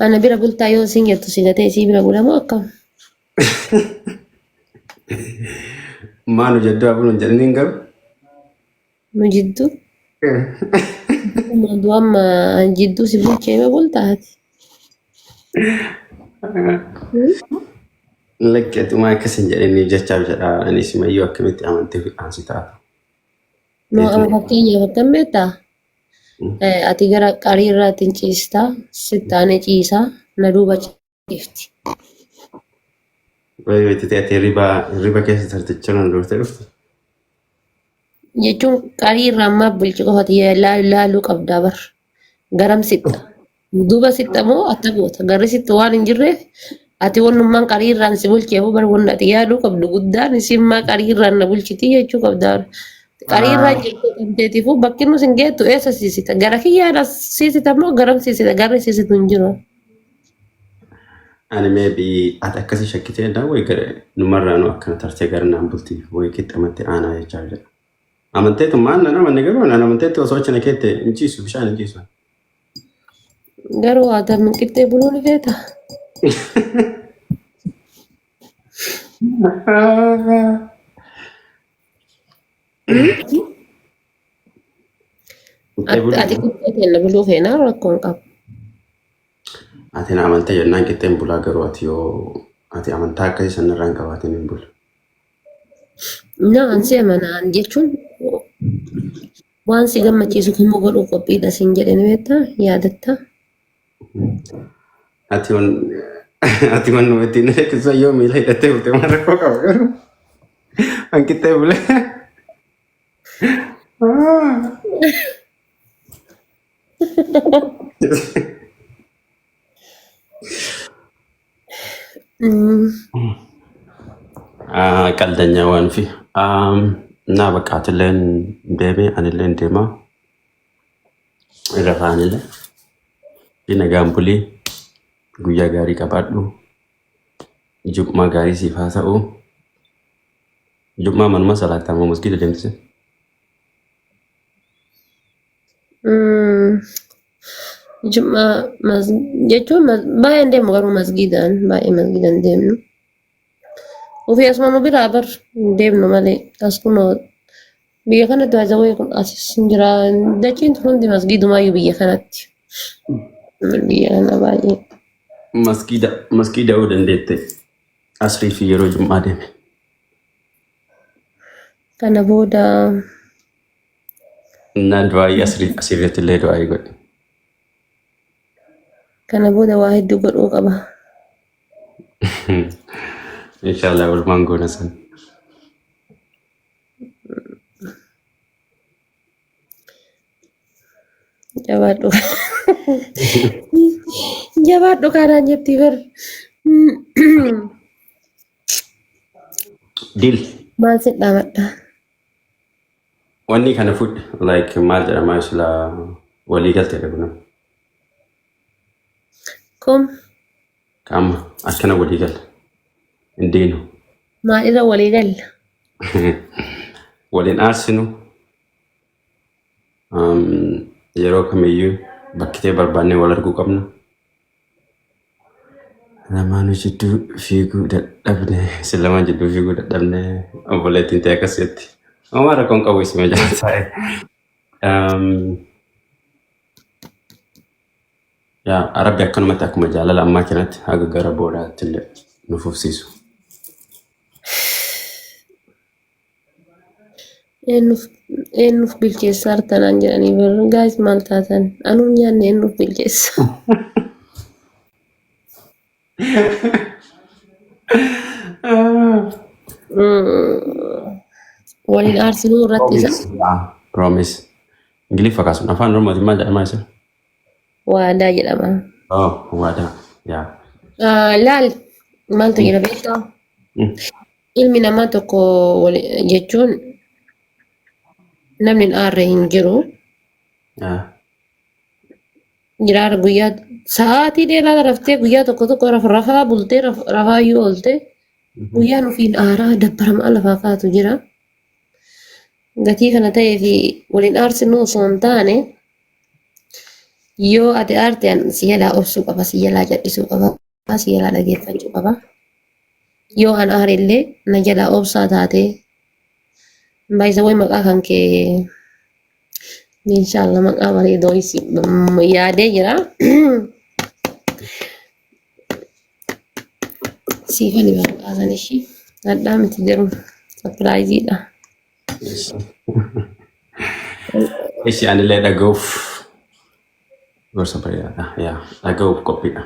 Ana bira bultaa yoo isiin jettu si gatee isii bira bula moo akkam? Maa nu jedduu haa bulu hin jedhiniin garuu. Nu jidduu? Amma amma jidduu si bulchee ma bultaa ati? Lakki ati maa akkas hin jedhiniif jechaaf jedha ani simayyuu akkamitti amantee fixaan si taata. No amma fakkeenyaaf akkam beektaa? Ati gara qarii irraatti hin ciistaa, sitti aanee ciisaa, na duuba ciifti. Wayi wayi titee ati hirriba hirriba keessa tarticha nan duurtee dhufte. Jechuun qarii irraa ammaa bulchi qofati laaluu qabdaa bar. Garam sitta. Duuba sitta moo atta goota. Garri sitta waan hin jirreef ati wannummaan qarii irraan si bulcheefu bar wanni ati yaaduu qabdu guddaan isimmaa qarii irraan na bulchiti jechuu qabdaa. Qarii irraan jirtu kan teetiifuu bakki nu sin geettu eessa siisita? Gara kiyyaadha siisita moo garam siisita? Garri siisitu hin jiru. Ani maybe ati akkasi shakkitee dha wayi gara numarraa nu akkana tartee gara naan bulti wayi qixxamatti aanaa jechaa jedha. Amanteetu maal nan amanne garuu nan amanteetti osoo achi na keette hin ciisu bishaan hin ciisu. Garuu Adam qixxee buluu ni feeta? Qixxee buluu. Ati qixxee teenna buluu feenaa rakkoo hin qabu. Ati na amantee jennaan qixxeen bulaa garuu ati yoo ati amantaa akkasii sanarraa hin qabaatin hin bulu. Na an si amanaan jechuun waan si gammachiisu kamuu godhuu qophiidha siin jedhe ni beektaa yaadattaa. Ati wan ati wan nu ittiin eegsisa yoo miila hidhattee bulte maal rakkoo qaba garuu an qixxee bulee. Qaldanyaa waan fi naa bakka atilleen deeme anilleen deema irra faanillee fi nagaan bulii guyyaa gaarii qabaadhu jum'aa gaarii siif haa ta'u jum'aa manuma salaataa moo masgiida deemtise Jum'aa jechuun baay'een deemu garuu masgiidaan baay'ee masgiidaan deemnu. Ofii asuma nu biraa bar hin deemnu malee as kunoo biyya kanatti baay'ee kun asis hin jira dachiin tun hundi masgiidumaayyuu biyya kanatti. Biyya kana baay'ee. Masgiida masgiida yoo dandeette asrii fi yeroo jum'aa deeme. Kana booda Innaa du'aayii asrii asirratti illee du'aayii godhe. Kana booda waa hedduu godhuu qaba. Inshallah walumaan goona san. Jabaadhu. Jabaadhu kanaan jetti bar. Deal. Maal si dhaamadha? Wanni kana fudhi like maal jedhama sila walii galteedha kun. Kum Qaama akkana walii galla. Hin deenu. maalirra walii galla? Waliin aarsinu. Yeroo kamiyyuu bakkitee barbaannee wal arguu qabna. Lamaanuu jidduu fiiguu dadhabne. Isin lamaan jidduu fiiguu dadhabne. Obboleettiin ta'e akkasitti. Homaa rakkoon qabu isuma jala taa'e. Yaa Rabbi akkanumatti akkuma jaalala ammaa kanatti haga gara boodaatti illee nu fufsiisu. Eenyuuf eenyuuf bilcheessaa hartanaan jedhanii bar gaayis maal taatan anuu hin nyaanne eenyuuf bilcheessa. Waliin aarsinuu irratti isa Promise. Promise. Ingiliffa kaasun afaan Oromootiin maal jedhama isa? Waadaa jedhama. Oh, waadaa. Yaa. Laal maaltu jira beektaa? Ilmi namaa tokko jechuun namni hin aarre hin jiru. Yaa. Jiraara guyyaa sa'aatii dheeraa raftee guyyaa tokko tokko rafaa bultee rafaa yoo oolte guyyaan ofiin aaraa dabbaramaa lafaa kaatu jira. Gatii kana ta'ee fi waliin aarsinuu osoo hin taane. Yoo ati aarte an si jalaa obsuu qaba, si jalaa cal'isuu qaba, si jalaa dhageeffachuu qaba. Yoo an aare illee na jalaa obsaa taatee baay'isa wayi maqaa kan kee inshaallah maqaa bareedoo yaadee jira. Siifani maqaa san ishii hadhaa miti garuu sapiraayiziidha. Ishi anillee dhaga'uuf gorsa bareedaadha. Yaa dhaga'uuf qophiidha.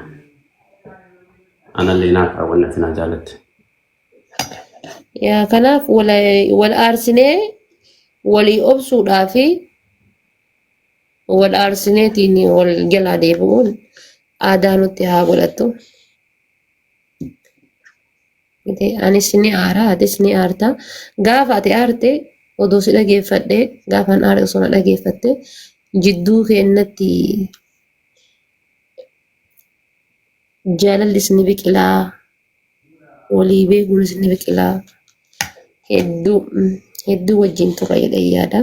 Anallee naa kaawwanna ati naa jaalatte. Yaa kanaaf wal aarsinee walii obsuudhaa fi wal aarsineetiin wal jalaa deebi'uun aadaa nutti haa godhattu. Anis ni aara, atis ni aarta. Gaafa ati aarte odoo si dhageeffadhe, gaafa an aare osoo na dhageeffatte jidduu keennatti jaalallis ni biqilaa, walii beekuunis ni biqilaa. Hedduu hedduu wajjin tura jedhee yaada.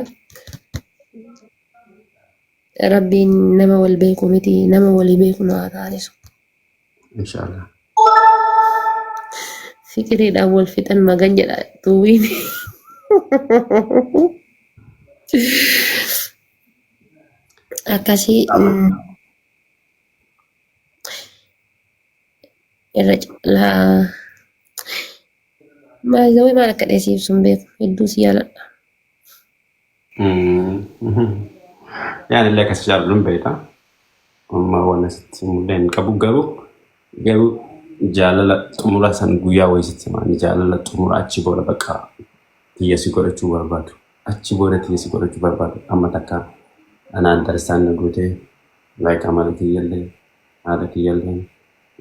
Rabbiin nama wal beeku miti, nama walii beeku nu haa taasisu. Inshaallah. Fiqiriidhaan wal fixan magan jedha tuubiin. Akkasii irra caalaa maal maal akka dheessi ibsu hin beeku, hedduu si jaaladha. Yaanillee akkas jaalladhu hin beekta. Amma waan asitti mul'ee hin qabu, garuu jaalala xumura san guyyaa wayii sitti himaa, jaalala xumura achi booda bakka tiyya si godhachuu barbaadu. Achi booda tiyya si godhachuu barbaadu. Amma takka anaan understand na gootee, like amala kiyyallee, haala kiyyallee,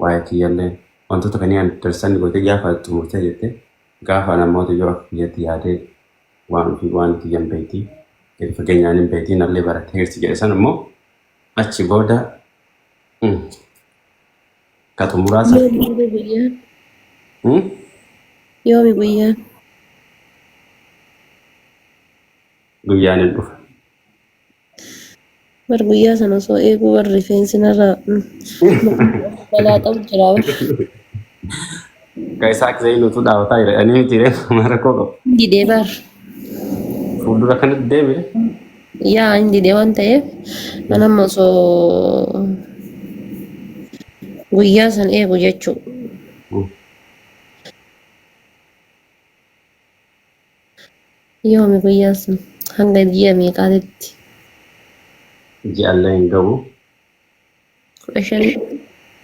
waa'ee kiyyallee, wantoota kanneen understand gootee gaafa xumurtee jettee, gaafa namoota yoo akka kiyyatti yaadee waan ofii waan kiyyan beekti, gadi fageenyaan hin beekti, nallee barateerti jedhe san immoo achi booda ka xumuraa san. Yoomi guyyaan? Yoomi guyyaan? Guyyaan hin dhufa. Bar guyyaa sana osoo eeguu bar rifeensi narraa balaa qabu jira bar. Ka isaa Zainuutu dhaabataa jira. Ani miti reefu rakkoo qabu. Didee bar. Fuuldura kanatti deemee. Yaa hin didee waan ta'eef an amma osoo guyyaa san eegu jechuu. Yoomi guyyaan sun, hanga ji'a meeqaatitti? Ji'allee hin gahu. 15.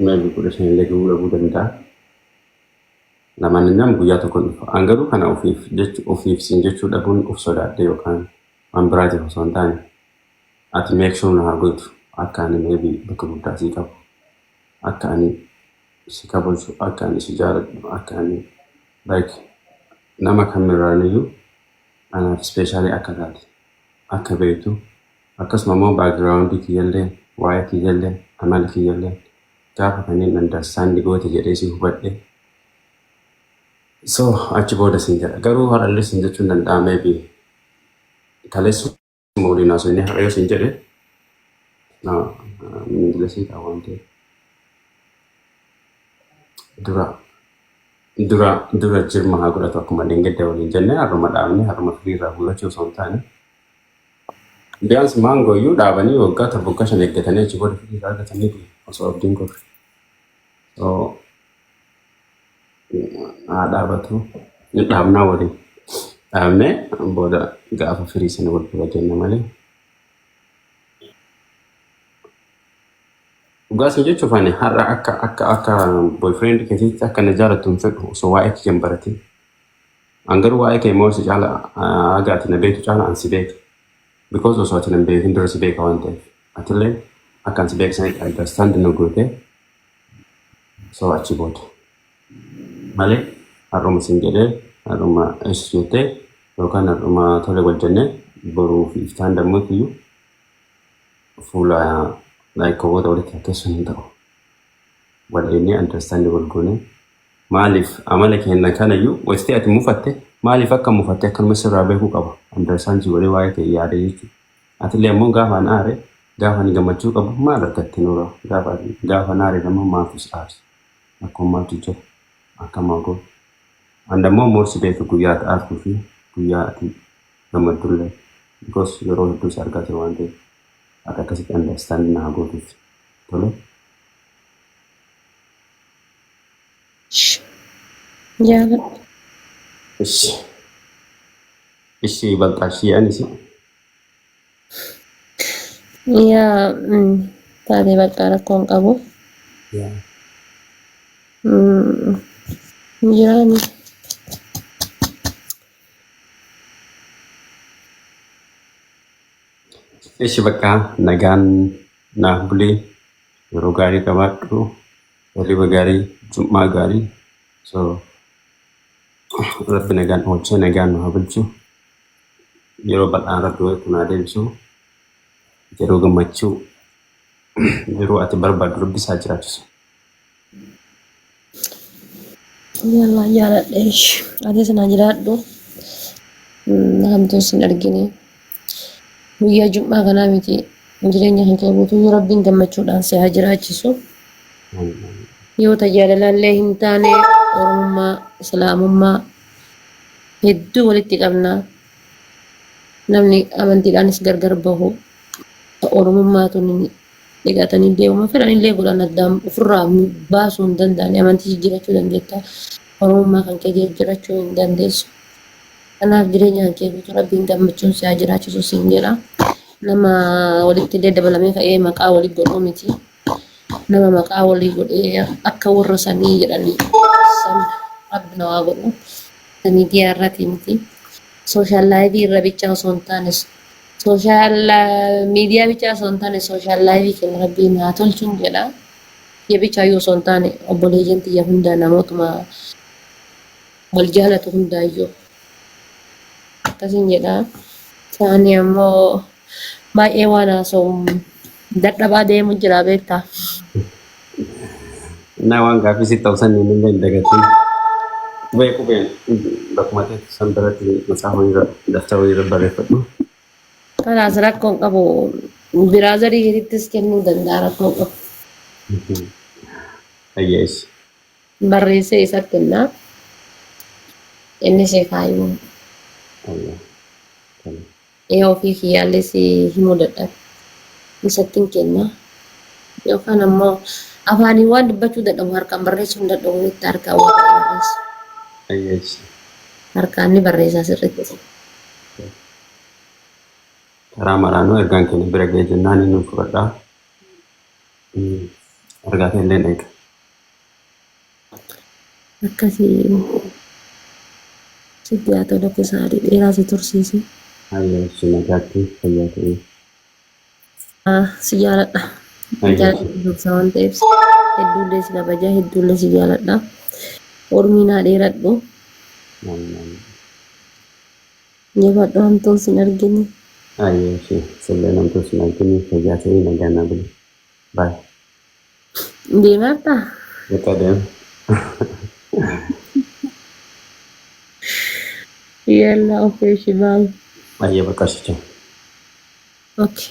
Maybe 15 illee gahuu dhabuu danda'a. Lamaan nam guyyaa tokko dhufa. An garuu kana ofiif jechu ofiif siin jechuu dhabuun of sodaadhe yookaan waan biraatiif osoo hin taane, ati make sure na haa gootu akka ani maybe bakka guddaa sii qabu, akka ani si kabaju, akka ani si jaaladhu, akka ani like nama kamirraaniyyuu anaaf special akka taate akka beektu, akkasuma immoo background kiyyallee, waa'ee kiyyallee, amala kiyyallee gaafa kanneen understand goote jedhee si hubadhe. So achi booda siin jedha. Garuu har'allee siin jechuun danda'a, maybe kaleessuma waliin haasofnee har'a yoo siin jedhe Ingilizii ta'a waan ta'eef. Dura dura dura jirma haa godhatu, akkuma dheengadda waliin jennee har'uma dhaabnee har'uma firii irraa guurrachuu osoo hin taane. Biyyaans maangoo iyyuu dhaabanii waggaa 7, waggaa 5 eeggatanii achi booda firii irraa argatanii osoo abdiin godhu. So haa dhaabatu, dhaabnaa waliin dhaabnee booda gaafa firii sana wal bira jenna malee. Dhugaa sin jechuuf ani har'a akka boyfriend keetiitti akka na jaalattu hin fedhu osoo waa'ee kiyya hin baratin. An garuu waa'ee kee immoo si caala, haga ati na beektu caala an si beeka. Because osoo ati na hin beekin dura si beeka waan ta'eef. Atillee akka an si beeku sanitti understand na gootee, so achi booda. Malee har'uma sin jedhee har'uma eessu jettee yookaan har'uma tole wal jennee boruu fi iftaan dammooti iyyuu fuula like koboota walitti fakkeessuun hin ta'u. Wal eegnee understand wal goonee, maaliif amala keenya kanayyuu wayitee ati mufatte, maaliif akka mufatte akkanuma sirraa beekuu qaba. Understand godhee waa'ee kee yaade jechuudha. Atillee ammoo gaafa an aare Gaafa ani gammachuu qabu maal argatte Nuuraa? Gaafa naare immoo maaltu si aarsa? Akkuma maaltu jira? Akkam haa goonu? And ammoo more si beeka guyyaa ati aartuu fi guyyaa ati gammaddullee. Because yeroo hedduu si argaa ture waan ta'eef ati akkasitti understand na haa gootuuf. Tole? Jaaladha. Ishi. Ishi balxaa ishii anis. Yaa taatee bakka rakkoo hin qabu. Jiraani. Ishi bakka nagaan naaf bulee, yeroo gaarii qabaadhu, hirriba gaarii, jum'aa gaarii. So Rabbi nagaan oolchee nagaan nu haa bulchu. Yeroo bal'aan Rabbi walitti nu haa deebisu. Yeroo gammachuu, yeroo ati barbaaddu Rabbi isaa jiraachisu. Yallaa jaaladha. Atis na jiraadhu. Hamtuun sin argine. Guyyaa jum'aa kanaa miti, jireenya kan kee guutuu Rabbiin gammachuudhaan si haa jiraachisu. Yoo tajaajilaallee hin taane, Oromummaa, Islaamummaa hedduu walitti qabna. Namni amantiidhaanis gargar bahu Oromummaatu dhiqatanii deemuma fedhanillee godhan addaan ofirraa baasuu hin danda'ani. Amantii jijjiirachuu dandeetta. Oromummaa kan kee jijjiirachuu hin dandeessu. Kanaaf jireenya kan kee guutuu Rabbiin gammachuun si haa jiraachisu siin jedha. Nama walitti illee dabalamee ka'ee maqaa walii godhuu miti. Nama maqaa walii godhee akka warra sanii jedhanii san Rabbi na waa godhu. Miidiyaa irratti miti. Social life irra bicha osoo hin taane, social media bicha osoo hin taane, social life kenna Rabbiin haa tolchuun jedha. Kiyya bichaayyuu osoo hin taane, obboleeyyan tiyya hunda, namootuma wal jaalatu hundaayyuu akkasiin jedha. Isaanii ammoo baay'ee waan haasa'u dadhabaa deemu jira, beektaa. Innaa waan gaaffii sitti ta'u sanii illee hin dagatin. Qubee qubeen bakkuma ta'e san biratti matsaafa irra, daftara irra barreeffadhu. Kanaas rakkoon qabu, brother keetittis kennuu danda'a, rakkoon qabu. Ayyees. Barreessee isa kennaa. Inni si kaayuu. Ayyaa. Ee, ofii kiyyaallee si himuu dadhabe. Isatti hin kennaa. Yookaan ammoo afaaniin waan dubbachuu dadhabu, harkaan barreessuu hin dadhabu jetti, harkaan waa barreessu. Ayyees. Harkaan ni barreessaa sirriitti. Karaa maraanuu ergaan keenya bira ga'e jennaan inni fudhadhaa. Argaa ta'e illee eega. Akkasii sitti haa tolu, akka sa'aatii dheeraa si tursiisu. Ayyees, nagaatti fayyaa ta'e. Si jaaladha. Ayyees. Jaaladha dursa waan ta'eef hedduullee si kabajaa, hedduullee si jaaladha. Ormii naa dheeradhu. Jabaadhu, hamtuun sin argini. Ayyees, sillee namtuu sin argini, fayyaa ta'e, nagaan naa buli. Bye. Deemaartaa? Bakka deema. Yalla, okay, shibaal. Ayyee, bakka sicha. Okay.